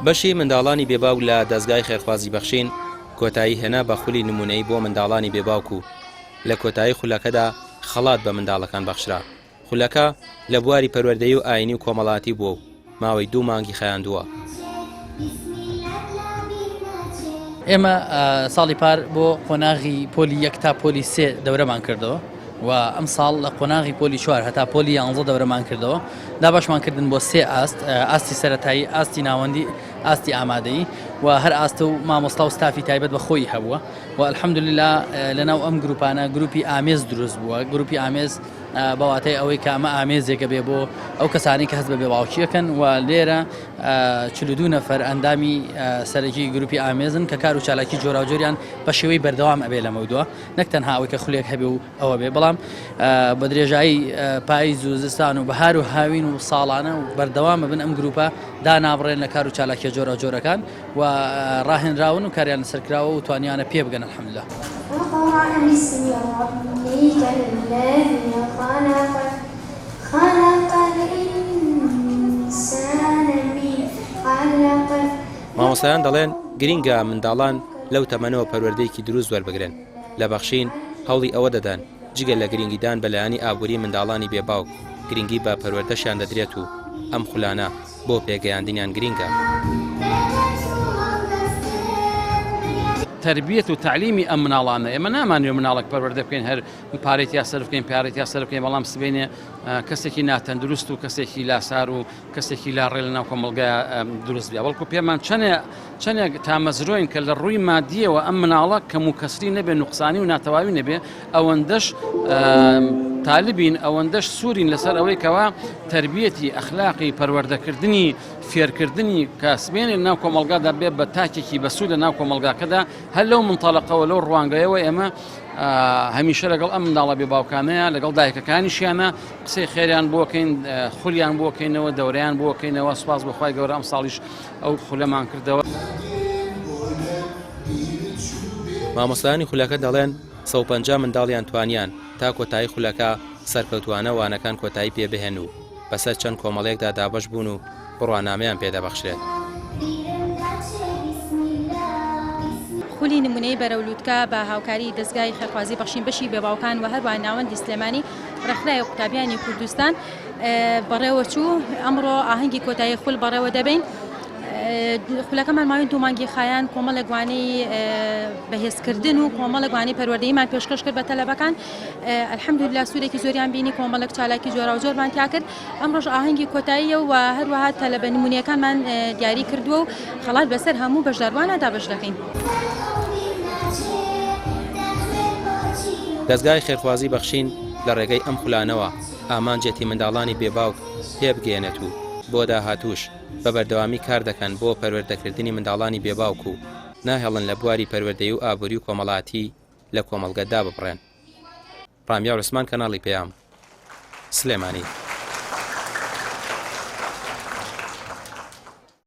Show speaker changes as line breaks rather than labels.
بەشی منداڵانی بێباوک لە دەزگای خێرخوازی بەخشین کۆتایی هێنا بە خولی نمونەیی بۆ منداڵانی بێباوک و لە کۆتایی خولەکەدا خەڵات بە منداڵەکان بەخشرا. خولەکە لە بواری پەروەردەیی و ئاینی و کۆمەڵاتی بووە و ماوەی دوو مانگی خایاندووە.
ئێمە ساڵی پار بۆ قۆناغی پۆلی یەک تا پۆلی سێ دەورەمان کردەوە و ئەم ساڵ لە قۆناغی پۆلی چوار هەتا پۆلی یانزە دەورەمان کردەوە دابەشمان کردن بۆ سێ ئاست ئاستی سەتایی ئاستی ناوەندی ئاستی ئامادەیی و هەر ئاستە و مامۆستا و ستافی تایبەت بە خۆی هەبووە و الحمدلله لەناو ئەم گروپانە گروپی ئامێز دروست بووە گروپی ئامێز بە واتای ئەوەی کە ئەمە ئامێزێکە بێ بۆ ئەو کەسانی کە هەست بە بێباوکیەکەن و لێرە 42 نەفەر ئەندامی سەرەکی گروپی ئامێزن کە کار و چالاکی جۆراوجۆریان بە شێوەی بەردەوام ئەبێ لەمەودووە نەک تەنها ئەوەی کە خولێک هەبێ و ئەوە بێ بەڵام بە درێژایی پاییز و زستان و بەهار و هاوین و ساڵانە و بەردەوام بن ئەم گروپە دانابڕێن لە کار و چالاکیە جۆراوجۆرەکان و ڕاهێنراون و کاریان لەسەر کراوە و توانیانە پێ بگەن الحمدللە.
مامۆستایان دەڵێن گرینگە منداڵان لەو تەمەنەوە پەروەردەیەکی دروست وەربگرن، لە بەخشین هەوڵی ئەوە دەدەن جگە لە گرینگیدان بە لایەنی ئابووری منداڵانی بێ باوک، گرینگی بە پەروەردەشیان دەدرێت و ئەم خولانە بۆ پێگەیاندنیان گرینگە.
تەربیەت و تەعلیمی ئەم مناڵانە ئێمە نامانەوێت مناڵێک پەروەردە بکەین هەر پارەی تیا سەرف بکەین پارەی تیا سەرف بکەین بەڵام سبەینێ کەسێکی ناتەندروست و کەسێکی لاسار و کەسێکی لاڕێ لە ناو کۆمەڵگا دروست بێ بەڵکو پێمان چەنێ چەندێک تامەزرۆین کە لە ڕووی مادیەوە ئەم مناڵە کەم و کەسری نەبێ نوقسانی و ناتەواوی نەبێ ئەوەندەش تالبین ئەوەندەش سوورین لەسەر ئەوەی کەوا تربیەتی ئەخلاقی پەروەردەکردنی فێرکردنی کە سبێنێ ناو کۆمەڵگادا بێ بە تاکێکی بەسوود لە ناو کۆمەڵگاکەدا هەر لەو منتەڵەقەوە لەو ڕوانگەیەوە ئێمە هەمیشە لەگەڵ ئەم منداڵە بێ باوکانەیە لەگەڵ دایکەکانیشیانە قسەی خێریان بۆکەین خولیان بۆکەینەوە دەوریان بۆکەینەوە سوپاس بەخوای گەورە ئەم ساڵیش ئەو خولەمان کردەوە.
مامۆستایانی خولەکە دەڵێن 150 منداڵیان توانیان تا کۆتایی خولەکە سەرکەوتوانە وانەکان کۆتایی پێ بهێن و بەسەر چەند کۆمەڵەیەکدا دابەش بوون و بڕوانامەیان پێ دەبەخشرێت.
خولی نمونەیی بەرەو لوتکە بە هاوکاری دەزگای خێرخوازی بەخشین بەشی بێباوکان و هەروەها ناوەندی سلێمانی ڕێکخراوی قوتابیانی کوردستان بەڕێوەچوو ئەمڕۆ ئاهەنگی کۆتایی خول بەڕێوە دەبین. خولەکەمان ماوەی دوو مانگی خایان کۆمەڵێک وانەی بەهێزکردن و کۆمەڵێک وانەی پەروەردەییمان پێشکەش کرد بە تەلەبەکان الحمدلله سوودێکی زۆریان بینی کۆمەڵێک چالاکی جۆراوجۆرمان تیا کرد ئەمڕۆش ئاهەنگی کۆتاییە و هەروەها تەلەبە نمونەکانمان دیاری کردووە و خەڵات بەسەر هەموو بەشداربووانە دابەش دەکەین.
دەزگای خێرخوازی بەخشین لە ڕێگەی ئەم خولانەوە ئامانجێتی منداڵانی بێ باوک پێبگەیەنێت و بۆ داهاتووش بە بەردەوامی کار دەکەن بۆ پەروەردەکردنی منداڵانی بێ باوک و ناهێڵن لە بواری پەروەردەیی و ئابووری و کۆمەڵاتی لە کۆمەڵگە داببڕێن. ڕامیار عوسمان کەناڵی پەیام، سلێمانی.